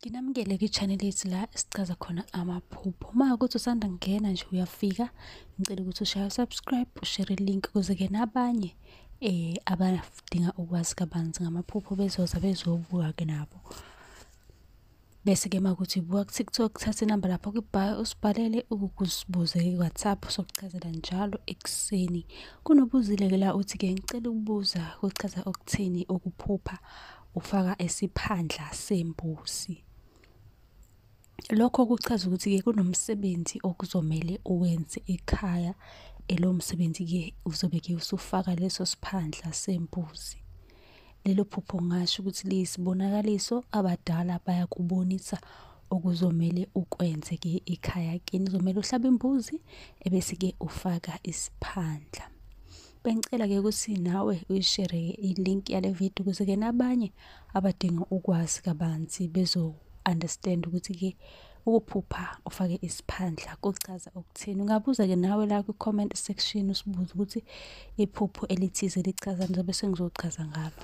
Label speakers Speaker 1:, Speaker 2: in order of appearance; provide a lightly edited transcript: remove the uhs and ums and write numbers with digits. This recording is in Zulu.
Speaker 1: Nginamukele kwi-channel yethu la esichaza khona amaphupho. Uma ukuthi usanda kungena nje uyafika, ngicela ukuthi ushaye subscribe, ushare link ukuze-ke nabanye abadinga ukwazi kabanzi ngamaphupho bezoza bezobuka-ke nabo. Bese-ke uma kuwukuthi ubuka ku-TikTok, thatha inamba lapho kwi-bio usibhalele ukusibuze ku-WhatsApp sokuchazela njalo ekuseni. Kunobuzile-ke la uthi-ke ngicela ukubuza kuchaza ukuthini ukuphupha ufaka isiphandla sembuzi. Lokho kuchaza ukuthi-ke kunomsebenzi okuzomele uwenze ekhaya. Lowo msebenzi-ke uzobe-ke usufaka leso siphandla sembuzi. Lelo phupho ngingasho ukuthi liyisibonakaliso, abadala bayakubonisa okuzomele ukwenze-ke ekhaya kini. Kuzomele uhlabe imbuzi ebese-ke ufaka isiphandla. Bengicela-ke ukuthi nawe uyishere i-link yale video ukuze-ke nabanye abadinga ukwazi kabanzi bezo-understand ukuthi-ke ukuphupha ufake isiphandla kuchaza ukuthini. Ungabuza-ke nawe la kwi-comment section usibuze ukuthi iphupho elithize lichazani, ngizobe sengizochaza ngalo.